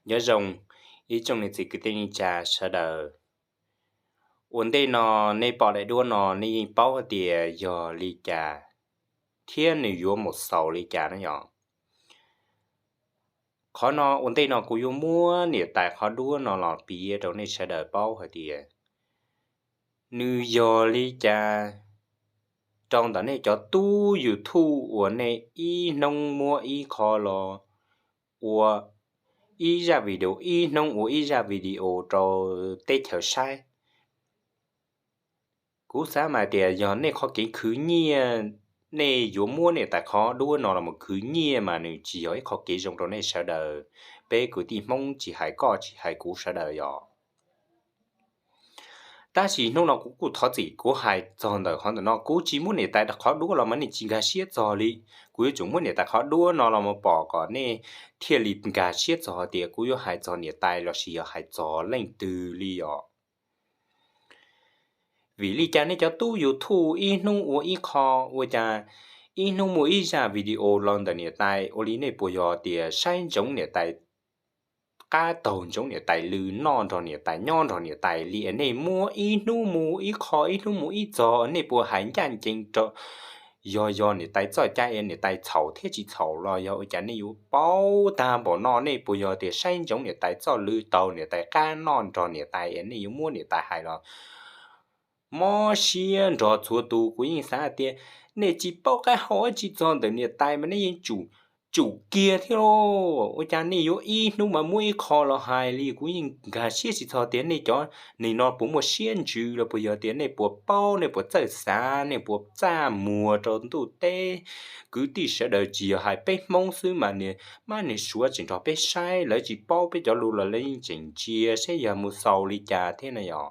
Nyob zoo ib tsoom niam txiv kwv tij neej tsa sawv daws. Ua ntej no nej pom daim duab no nej yeej paub hais tias yog li cas thiab nws yuav mus xaus li cas na yom. Qhov no ua ntej no kuv yuav muab niam tais qhov duab no los piav rau nej sawv daws paub hais tias nws yog li cas rau ntawm nej cov tub YouTube uas nej ib hnub muab ib qho los ua ib zaj video, ib hnub ua ib zaj video rau teb chaws saib. Kuv xav mas tias yog nej qhov kev khwv nyiaj, nej yuav muab niam tais qhov duab no los mus khwv nyiaj mas nws tsis yog ib qho kev zoo rau nej sawv daws, peb kwv tij Hmoob tsis hais koj tsis hais kuv sawv daws yom. Tab sis hnub no kuv kuj thov txim, kuv hais txog ntawm qhov ntawm no kuv tsis muab niam tais qhov duab los mas nej tsis nkag siab txog li. Kuv yuav tsum muab niam tais qhov duab no los mus pom kom nej thiaj li nkag siab txog tias kuv yuav hais txog niam tais lossis yog hais txog leej twg li os. Vim li cas nej cov tub YouTube ib hnub ua ib qho, ua cas ib hnub muaj ib zaj video los ntawm niam tais, ua li nej puas yog tias saib ntsoov niam tais qab, taug ntsoov niam tais lw, noj nrog niam tais nyob nrog niam tais li es nej muab ib hnub mus ib qho ib hnub mus ib txog, nej puas hais ncaj ncees rau yog yog niam tais txoj cai es niam tais txhaum thiab tsis txhaum los yog ua cas nej yuav paub tag npaum no? Nej puas yog tias saib ntsoov niam tais txoj lw, taug niam tais qab, noj nrog niam tais es nej yuav muab niam tais hais los mob siab nrog txhua tus? Kuv yeej xav tias nej tsis paub qab hau dab tsi txog ntawm niam tais mas nej yeej tsum kiag thiab lauj. Ua cas nej yuav ib hnub mas muab ib qho los hais li? Kuv yeej nkag siab tsis txog tias nej cov neeg no puas muaj siab ntsws los puas yog tias nej puas paub, nej puas txawj xav, nej puas txaj muag rau ntuj teb kwv tij sawv daws, tsis yog hais peb Hmoob xwb mas niag mab niag suav tseem nrog peb saib, lawv tsis paub peb cov lus los lawv yeej tseem ntsia saib yog mus xaus li cas thiab na yom.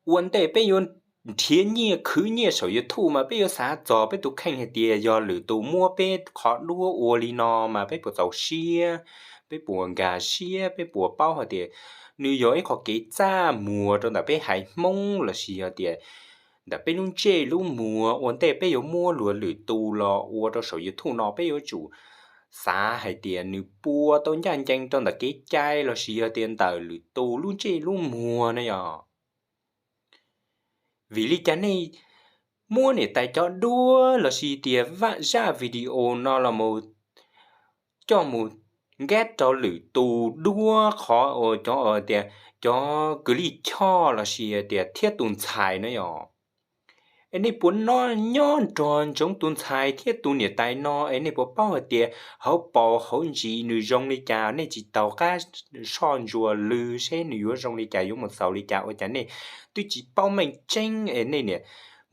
Ua ntej peb yuav nrhiav nyiaj khwv nyiaj saum YouTube mas peb yuav xav txog peb tus kheej hais tias yog lwm tus muab peb qhov duab ua li no mas peb puas txaus siab, peb puas nkag siab, peb puas paub hais tias nws yog ib qho kev txaj muag rau ntawm peb haiv Hmoob lossis yog tias ntawm peb lub ntsej lub muag. Ua ntej peb yuav muab luag lwm tus los ua rau saum YouTube no peb yuav tsum xav hais tias nws puas tau ncaj ncees rau ntawm kev cai lossis yog tias ntawm lwm tus lub ntsej lub muag na yom. Vim li cas nej muab niam tais cov duab lossis tias zaj video no los mus coj mus nkab rau lwm tus duab, qhov uas cov tias cov kws lij choj lossis tias thiab tus ntxhais na yom. Es nej puas noj nyob nrog ntsoov tus ntxhais thiab tus niam tais no es nej puas paub hais tias hauv paus hauv ntsis nws zoo li cas? Nej tsis taug qab soj ntsuas lw seb nws yuav zoo li cas, yuav mus xaus li cas. Ua cas nej twb tsis paub meej tseeb es nej niam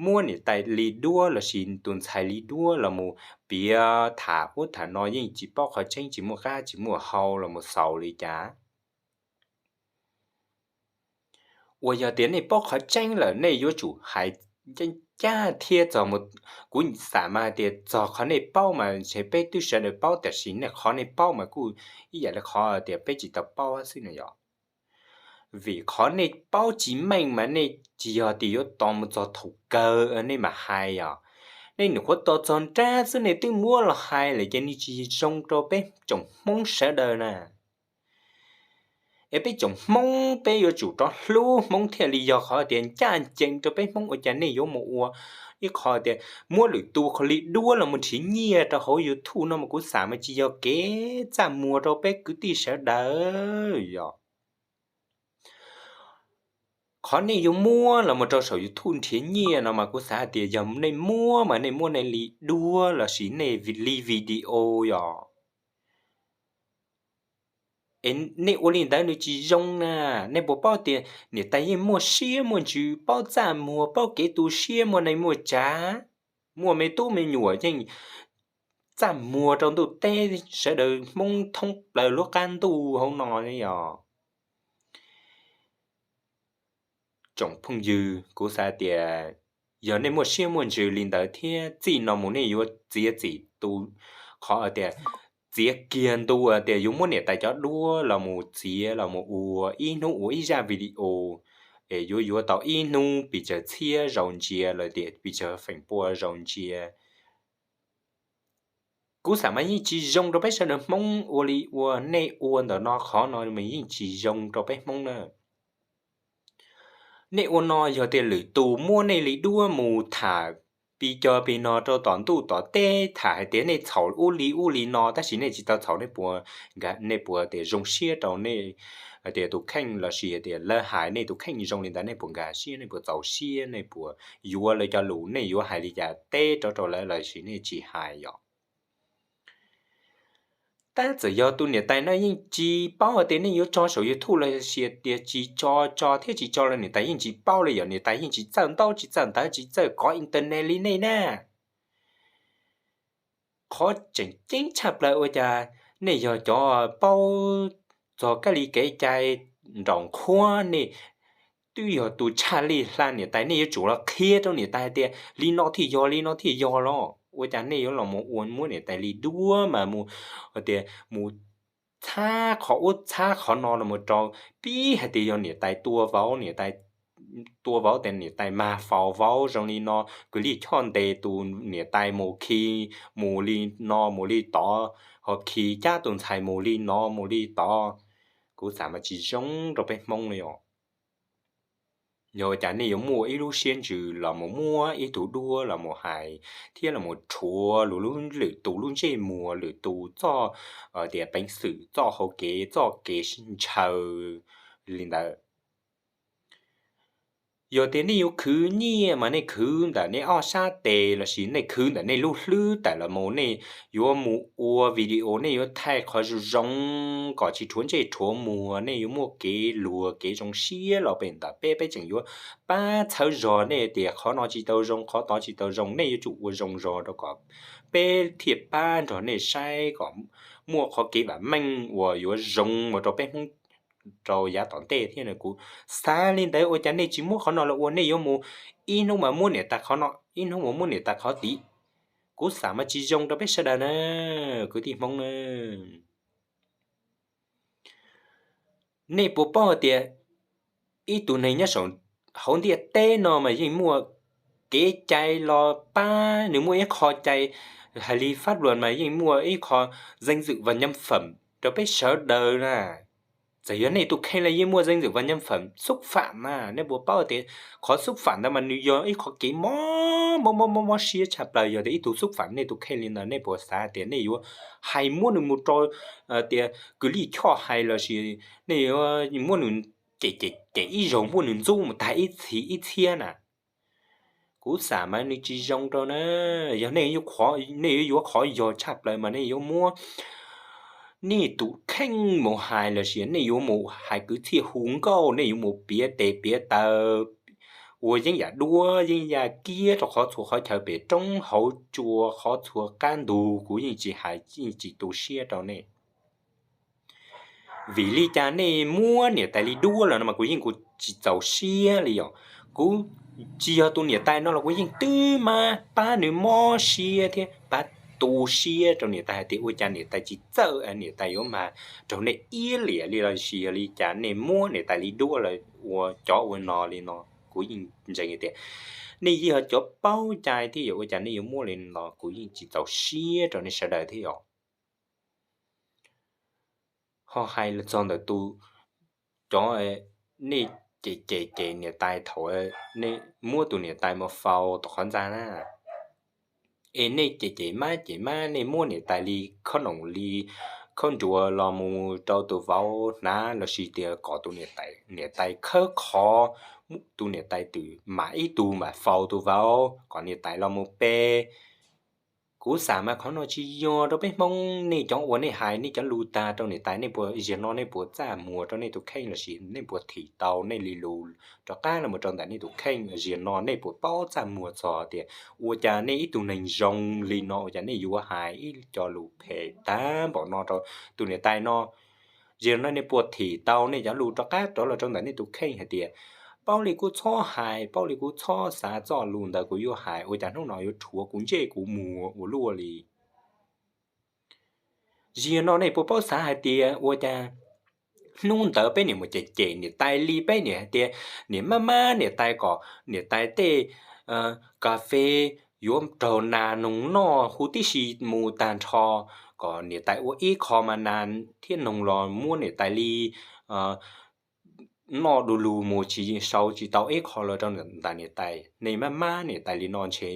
muab niam tais li duab lossis tus ntxhais li duab los mus piav tham ub tham no yeej tsis paub qhov tseeb, tsis muaj qab tsis muaj hau los mus xaus li cas? Uas yog tias nej paub qhov tseeb lawm nej yuav tsum hais ncaj thiab txog mus. Kuv xav mas hais tias txog qhov nej paub mas ntshe peb twb sawv daws paub, tiam sis nej qhov nej paub mas kuj ib yam li qhov tias peb tsis tau paub xwb no yom. Vim qhov nej paub tsis meej mas nej tsis yog tias yuav tos mus txog thaum kawg nej mam hais yom. Nej nyuam qhuav tos txog nrab xwb nej twb muab los hais lawm ces nws tsis zoo rau peb tsoom Hmoob sawv daws na. Es peb tsoom Hmoob peb yuav tsum rov hlub Hmoob thiaj li yog qhov tias ncaj ncees rau peb Hmoob. Ua cas nej yuav mus ua ib qho tias muab lwm tus qhov li duab los mus nrhiav nyiaj rau hauv YouTube no mas kuv xav mas tsis yog kev txaj muag rau peb kwv tij sawv daws yom. Qhov nej yuav muab los mus rau saum YouTube nrhiav nyiaj no mas kuv xav hais tias yog nej muab mas nej muab nej li duab lossis nej li video yom. Es nej ua li ntawd nws tsis zoo na. Nej puas paub tias niam tais yeej muaj siab muaj ntsws, paub txaj muag, paub kev tu siab, muaj neej muaj tsav, muaj me tub me nyuam yeej txaj muag rau ntuj teb sawv daws Hmoob thoob plaws lub qab ntuj hauv no yom. Tsoom phooj ywg, kuv xav tias yog nej muaj siab muaj ntsws li ntawd thiab txij no mus nej yuav txiav txim tu qhov tias txiav kiag ntu tias yuav muab niam tais cov duab los mus txiav los mus ua ib hnub ua ib zaj video, es yuav yuav tau ib hnub pes tsawg txhiab zaus ntsia los tias pes tsawg feem pua zaus ntsia. Kuv xav mas yeej tsis zoo rau peb sawv daws Hmoob ua li ua nej ua ntawm no, qhov no mas yeej tsis zoo rau peb Hmoob na. Nej ua no yog tias lwm tus muab nej li duab mus tham pis cog pis no rau tom ntuj tom teb, tham hais tias nej txhaum ub li ub li no, tab sis nej tsis tau txhaum, nej puas, nej puas tias zoo siab rau nej, hais tias tus kheej lossis tias lawv hais nej tus kheej zoo li ntawd, nej puas nkag siab, nej puas txaus siab, nej puas yuav lawv cov lus, nej yuav hais li cas teb rov rau lawv lossis nej tsis hais yom? Tab txawm yog tus niam tais no yeej tsis paub hais tias nej yuav tso saum YouTube lossis tias tsis tso, tso thiab tsis tso los niam tais yeej tsis paub li yom, niam tais yeej tsis txawj ntaub tsis txawj ntawv tsis txawj kov internet li nej na. Qhov tseem ceeb tshaj plaws ua cas nej yog cov paub txog kab li kev cai nraum qhuav, nej twb yog tus tshaj lij hla niam tais, nej yuav tsum los qhia rau niam tais hais tias li no thiaj yog, li no thiaj yog los ua cas nej yuav los mus ua muab niam tais li duab mas mus, hais tias mus txhab qhov ub txhab qhov no los mus rau, pib hais tias yog niam tais tua vauv, niam tais tua vauv tias niam tais mag faus vauv zoo li no, kwv lij choj ntes tus niam tais mus khi, mus li no mus li tod, ho khi cab tus ntxhais mus li no mus li tod. Kuv xav mas tsis zoo rau peb Hmoob li os. Yog ua cas nej yuav muaj ib lub siab ntsws los mus muab ib tug duab los mus hais thiab los mus rhuav lwm tus lub ntsej muag, lwm tus txoj, tias peev xwm, txoj hau kev, txoj kev ntshaw li ntawd? Yog tias nej yuav khwv nyiaj mas nej khwv ntawm nej ob sab tes lossis nej khwv ntawm nej lub hlwb tawm los mus, nej yuav mus ua video, nej yuav thaij qhov zoo zoo kom tsis rhuav ntsej rhuav muag, nej yuav muaj kev luag kev zoo siab los pem ntawm peb, peb tseem yuav pab txhawb zog nej tias qhov no tsis tau zoo, qhov tod tsis tau zoo, nej yuav tsum ua zoo zog rau kom peb thiaj pab nrog nej saib kom muaj qhov kev vam meej uas yuav zoo mus rau peb Hmoob rau yav tom ntej thiab. Kuv xav li ntawd ua cas nej tsis muab qhov no los ua, nej yuav mus ib hnub mas muab niam tais qhov no, ib hnub mas muab niam tais qhov tid. Kuv xav mas tsis zoo rau peb sawv daws na, kwv tij Hmoob na. Nej puas paub hais tias ib tug neeg nyob saum hauv ntiaj teb no mas yeej muaj kev cai los pab, nws muaj ib qho cai hais li fab luas mas yeej muaj ib qho danh dự và nhân phẩm rau peb sawv daws na. Txawm yog nej tus kheej los yeej muaj danh dự và nhân phẩm xúc phạm na. Nej puas paub tias qhov xúc phạm ntawd mas nws yog ib qho kev mob mob mob mob siab tshaj plaws. Yog tias ib tug xúc phạm nej tus kheej li ntawd, nej puas xav tias nej yuav hais muab nws mus rau tias kwv lij choj hais lossis nej yuav muab nws cem cem cem ib zaug, muab nws ntxub mus tag ib txhis ib txhiab na? Kuv xav mas nws tsis zoo rau na. Yog nej yuav, nej yuav yuav qhov yog tshaj plaws mas nej yuav muab nej tus kheej mus hais lossis nej yuav mus hais kwv txhiaj hu nkauj, nej yuav mus piav tes piav taw ua yeeb yam duab yeeb yam kiab rau qhov txhua qhov chaw pem roob hauv tsua qhov txhua qab ntug, kuv yeej tsis hais yeej tsis tu siab rau nej. Vim li cas nej muab niam tais li duab los no mas kuv yeej kuv tsis txaus siab li yom. Kuv tsis yog tus niam tais no los kuv yeej twb mab pab nws mob siab thiab pab tu siab rau niam tais hais tias ua cas niam tais tsis txawj, niam tais yuav mag rau nej iab liam li lossis yog li cas nej muab niam tais li duab los ua cov ua no li no. Kuv yeej ntseeg tias nej yeej yog cov paub cai thiab yog ua cas nej yuav muab li no, kuv yeej tsis txaus siab rau nej sawv daws thiab yom. Ho hais txog ntawm tus, cov nej cem cem cem niam tais thaum nej muab tus niam tais mus faus tom qhov ntxa na, es nej cem cem mab cem mab, nej muab niam tais li khob noom li khob nruas los mus rau tus vauv hnav lossis tias kom tus niam tais khawb qhov, tus niam tais twb mam ib tug mam faus tus vauv kom niam tais los mus pe. Kuv xav mas qhov no tsis yog rau peb Hmoob. Nej cov uas nej hais nej cov lus tag rau niam tais, nej puas, ziag no nej puas txaj muag rau nej tus kheej lossis nej puas thim tau nej li lus rov qab los rau ntawm nej tus kheej? Ziag no nej puas paub txaj muag txog tias ua cas nej ib tug neeg zoo li no ua cas nej yuav hais ib co lus phem tag npaum no rau tus niam tais no? Ziag no nej puas thim tau nej cov lus rov qab rov los rau ntawm nej tus kheej hais tias paub li kuj txhob hais, paub li kuj txhob xav txoj lus ntawd kuv yuav hais, ua cas hnub no yuav rhuav kuv ntsej kuv muag ua luaj li? Ziag no nej puas paub xav hais tias ua cas hnub ntawd peb niam mus cem cem niam tais li, peb niam hais tias niam mab mab niam tais kom niam tais tej kas fes yuav raug nas noog noj huv tib si mus tag nrho, kom niam tais ua ib qho mas nas thiab noog los muab niam tais li noj du lug mus tsis sau tsis tau ib qho los rau ntawm niam tais. Nej maj mab niam tais li no ntshe,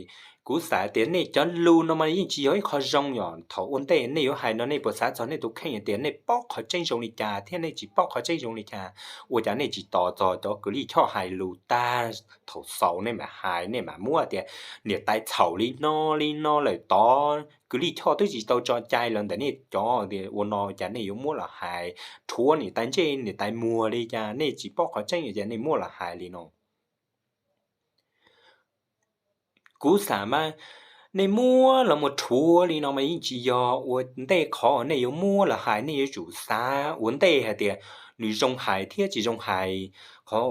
kuv xav tias nej cov lus no mas yeej tsis yog ib qho zoo yom. Thaum ua ntej nej yuav hais no nej puas xav txog nej tus kheej tias nej paub qhov tseeb zoo li cas thiab nej tsis paub qhov tseeb zoo li cas? Ua cas nej tsis tos txog cov kwv Lij Choj hais lus tag thaum xaus nej mam hais, nej mam muab tias niam tais txhaum li no li no lawm tod, kwv Lij Choj twb tsis tau tso cai los ntawm nej cov ua no, cas nej yuav muab los hais rhuav niam tais ntsej niam tais muag li cas? Nej tsis paub qhov tseeb cas nej muab los hais li no? Kuv xav mas nej muab los mus rhuav li no mas yeej tsis yog ua ntej qhov nej yuav muab los hais. Nej yuav tsum xav ua ntej hais tias nws zoo hais thiab tsis zoo hais, qhov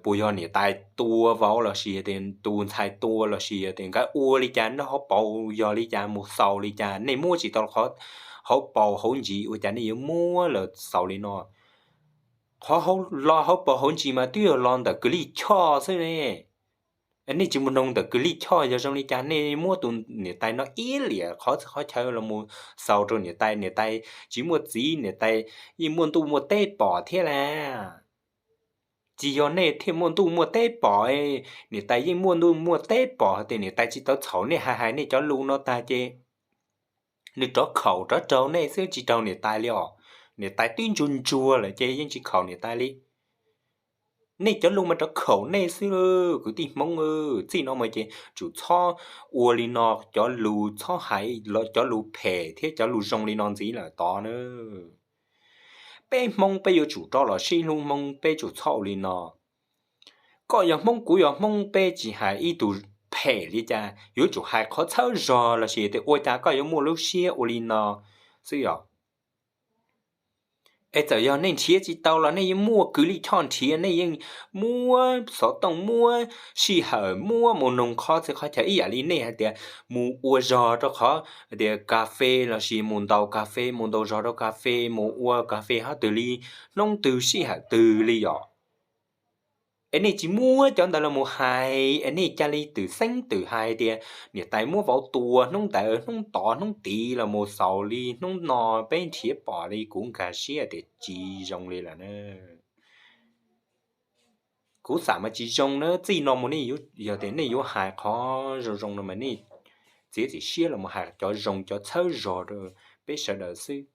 puas yog niam tais tua vauv lossis tias tus ntxhais tua lossis tias nkawd ua li cas, noj hauv paus yog li cas, mus xaus li cas. Nej muab tsis tau qhov hauv paus hauv ntsis, ua cas nej yuav muab los xaus li no? Qhov los hauv paus hauv ntsis mas twb yog los ntawm kwv Lij Choj xwb ne. Nej tsis mus noog ntawm kwv Lij Choj yog zoo li cas, nej muab tus niam tais no ib liam qhov txhia qhov chaw los mus xaus rau niam tais. Niam tais tsis muaj txiv, niam tais yeej muaj ntuj muaj teb pom thiab las. Tsis yog nej thiaj muaj ntuj muaj teb pom, niam tais yeej muaj ntuj muaj teb pom tias niam tais tsis tau txhaum. Nej hais hais nej cov lus no tag ces nws rov khaum rov raug nej xwb, tsis raug niam tais li os. Niam tais twb ntsuag ntsuag lawm ces yeej tsis khaum niam tais li. Nej cov lus mas rov khaum nej xwb, kwv tij Hmoob. Txij no mas ces tsum txhob ua li no, cov lus txhob hais cov lus phem thiab cov lus zoo li no ntxiv lawm tod na. Peb Hmoob peb yuav tsum rov los sib hlub Hmoob, peb tsum txhob ua li no. Koj yog Hmoob, kuv yog Hmoob, peb tsis hais ib tug phem li cas, yuav tsum hais qhov txhawb zog lossis tias ua cas koj yuav muaj lub siab ua li no xwb yom. Es txawm yog nej nrhiav tsis tau los nej yeej muaj kwv Lij Choj nrhiav, nej yeej muab xov tooj, muab sij hawm, muab mus noog qhov txhia qhov chaw ib yam li nej hais tias mus ua zog rau qhov tias kas fes lossis mus ntaus kas fes, mus ntaus zog rau kas fes, mus ua kas fes hov twg li, hnub twg sij hawm twg li yom. Es nej tsis muab cov ntawd los mus hais, es nej ca li twm xeeb twm hais tias niam tais muab vauv tua hnub ntawd hnub tod hnub tid los mus xaus li hnub no, peb nrhiav pom li, kuv nkag siab tias tsis zoo li lawm na. Kuv xav mas tsis zoo na. Txij no mus nej, yog tias nej yuav hais qhov zoo zoo no mas nej txiav txim siab los mus hais cov zoo cov txhawb zog rau peb sawv daws xwb.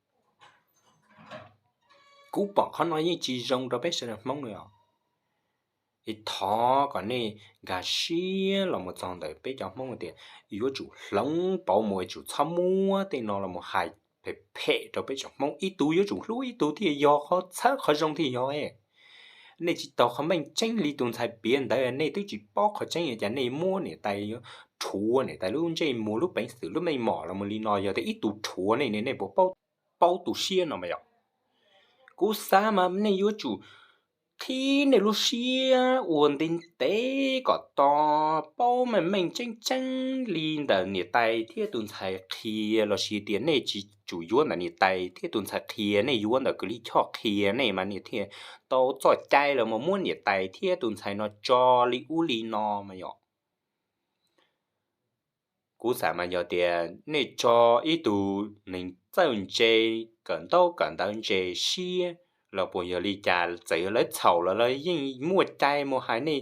Kuv pom qhov no yeej tsis zoo rau peb sawv daws Hmoob li os. Es thov kom nej nkag siab los mus txog ntawm peb cov Hmoob tias yuav tsum hloov pauv mus, yuav tsum txhob muab tej no los mus hais phem phem rau peb cov Hmoob. Ib tug yuav tsum hlub ib tug thiaj yog, qhov txhawb qhov zoo thiaj yog. Nej tsis tau qhov meej tseeb li tus ntxhais piav ntawd, nej twb tsis paub qhov tseeb, cas nej muab niam tais, rhuav niam tais lub ntsej muag, lub peev xwm, lub meej mom los mus li no. Yog tias ib tug rhuav nej, nej puas paub tu siab no mas yog? Kuv xav mas nej yuav tsum qhib nej lub siab ua ntev ntev kom to, paub meej meej tseeb tseeb li ntawm niam tais thiab tus ntxhais qhia, lossis tias nej tsis tsum yuav ntawm niam tais thiab tus ntxhais qhia, nej yuav ntawm kwv Lij Choj qhia nej mas nej thiaj tau txoj cai los mus muab niam tais thiab tus ntxhais no tso li ub li no mas yog. Kuv xav mas yog tias nej tso ib tug neeg txawj ntse, kawm ntaub kawm ntawv ntse siab los puas yog li cas, txawm yog lawv txhaum los lawv yeej muaj cai mus hais. Nej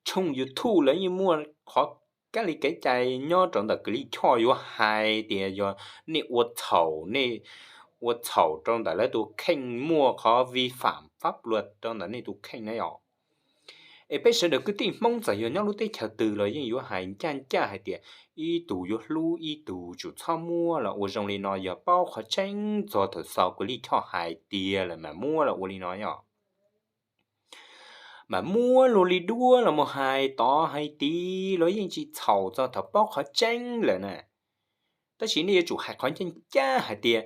tshooj YouTube lawv yeej muaj qhov kab li kev cai nyob rau ntawm kwv Lij Choj yuav hais tias yog nej ua txhaum, nej ua txhaum rau ntawm lawv tus kheej, muaj qhov vi phạm pháp luật rau ntawm nej tus kheej na yom. Es peb sawv daws kwv tij Hmoob txawm yog nyob lub teb chaws twg los yeej yuav hais ncaj ncaj hais tias ib tug yuav hlub ib tug, tsum txhob muab los ua zoo li no. Yog paub qhov tseeb txog thaum xaus kwv Lij Choj hais tiag lawm mas muab los ua li no yom. Mas muab luag li duab los mus hais tod hais tid los yeej tsis txhaum txog thaum paub qhov tseeb lawm na. Tab sis nej yuav tsum hais qhov ncaj ncaj hais tias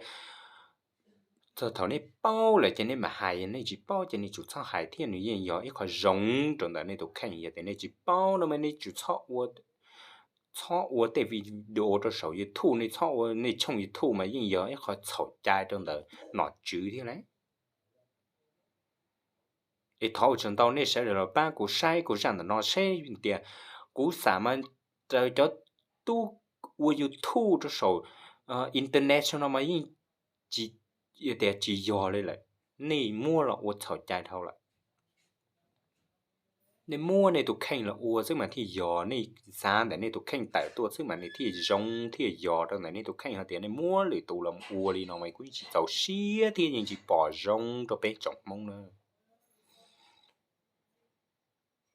txog thaum nej paub lawm ces nej mam hais, nej tsis paub ces nej tsum txhob hais thiab, nws yeej yog ib qho zoo rau ntawm nej tus kheej. Yog tias nej tsis paub no mas nej tsum txhob ua tej video rau saum YouTube, nej txhob ua nej tshooj YouTube mas yeej yog ib qho txhaum cai rau ntawm nom tswv thiab lauj. Es thov ua tsaug ntau nej sawv daws los pab kuv saib kuv zaj ntawm no seb tias kuv xav mas raws cov tub ua YouTube rau saum internet no mas yeej tsis, tias tsis yog li lawm. Nej muab los ua txhaum cai dhau lawm. Nej muab nej tus kheej los ua xwb mas thiaj yog, nej xav ntawm nej tus kheej tawm tuaj xwb mas nws thiaj zoo thiaj yog rau ntawm nej tus kheej. Hos tias nej muab lwm tus los ua li no mas kuv yeej tsis txaus siab thiab yeej tsis pom zoo rau peb tsoom Hmoob na.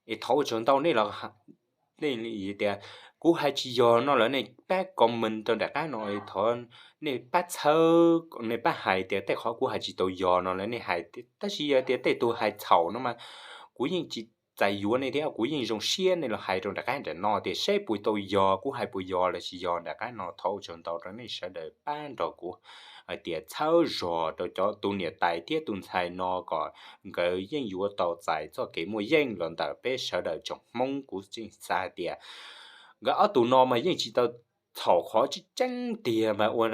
Es thov ua tsaug ntau nej los, nej tias kuv hais tsis yog no lawm nej pab comment rau nram qab no, thov nej pab txhawb, nej pab hais tias tej qhov kuv hais tsis tau yog no lawm nej hais. Tab sis yog tias tej tug hais txhaum no mas kuv yeej tsis txais yuav nej thiab, kuv yeej zoo siab nej los hais rau nram qab nram no tias seb puas tau yog, kuv hais puas yog los tsis yog nram qab no. Thov ua tsaug ntau rau nej sawv daws pab nrog kuv hais tias txhawb zog rau cov tus niam tais thiab tus ntxhais no kom nkawd yeej yuav tau txais txoj kev muaj yeej los ntawm peb sawv daws tsoom Hmoob. Kuv tseem xav hais tias nkawd ob tug no mas yeej tsis tau txhaum qhov tseeb tiag mas ua,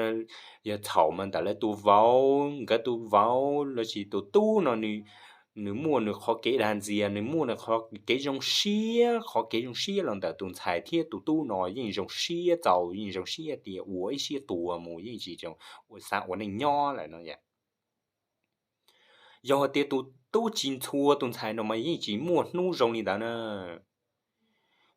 yog txhaum mas ntawm lawv tus vauv, nkawd tus vauv lossis tus tub no nws muaj nws qhov kev dag ntxias, nws muaj nws qhov kev zoo siab, qhov kev zoo siab los ntawm tus ntxhais thiab tus tub no yeej zoo siab txaus, yeej zoo siab tias ua ib siab tuag mus yeej tsis ua xav ua neej nyob lawm no. Yog tias tus tub tsis ntxhua tus ntxhais no mas yeej tsis muaj hnub zoo li ntawd na.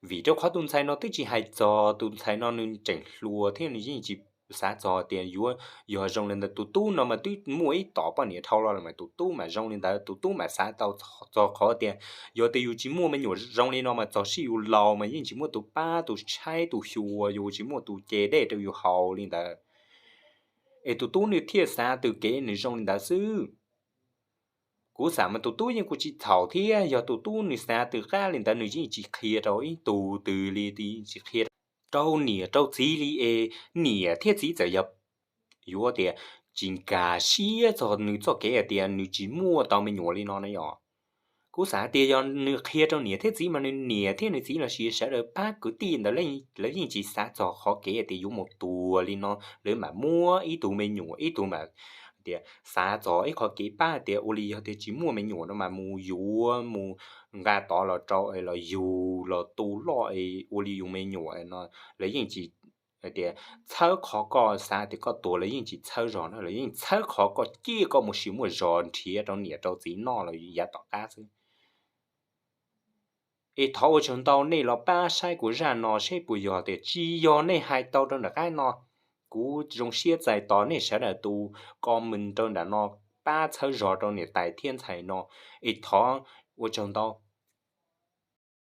Vim rau qhov tus ntxhais no twb tsis hais txog, tus ntxhais no nws tseem hluas thiab nws yeej tsis xav txog tias yuav yog zoo li ntawd. Tus tub no mas twb muaj ib tom poj niam dhau los lawm mas tus tub mas zoo li ntawd, tus tub mas xav tau txog qhov tias yog tias yus tsis muaj me nyuam zoo li no mas txog sij yus laus mas yeej tsis muaj tus pab tus tshaib tus xyuas, yus tsis muaj tus ce dej rau yus haus li ntawd. Es tus tub nws thiaj xav tws kev nws zoo li ntawd xwb. Kuv xav mas tus tub yeej kuj tsis txhaum thiab, yog tus tub nws xav tws qab li ntawd nws yeej tsis qhia rau ib tug twg li, tsis qhia rau niam rau txiv li es niam thiab txiv txawm yog yuav tias tsis nkag siab txog nws txoj kev hais tias nws tsis muaj tau me nyuam li no na yom. Kuv xav hais tias yog nws qhia rau niam thiab txiv mas nws niam thiab nws txiv lossis sawv daws pab kwv tij ntawd lawv yeej tsis xav txog qhov kev hais tias yuav mus tuag li no, lawv mam muab ib tug me nyuam, ib tug mam tias xav txog ib qhov kev pab tias ua li yog tias tsis muaj me nyuam no mas mus yuav mus nqa tod los rau los yug los tu loj es ua li yus me nyuam no. Lawv yeej tsis hais tias txhawb qhov koj xav tias koj tuag, lawv yeej tsis txhawb zog na, lawv yeej txhawb qhov koj ciaj koj mus sim muaj zog nrhiav rau niam rau txiv noj los yav tom qab xwb. Es thov ua tsaug ntau nej los pab saib kuv zaj no seb puas yog tias tsis yog nej hais tau rau nram qab no. Kuv zoo siab txais tos nej sawv daws tus comment rau nram no pab txhawb zog rau niam tais thiab ntxhais no. Es thov ua tsaug ntau.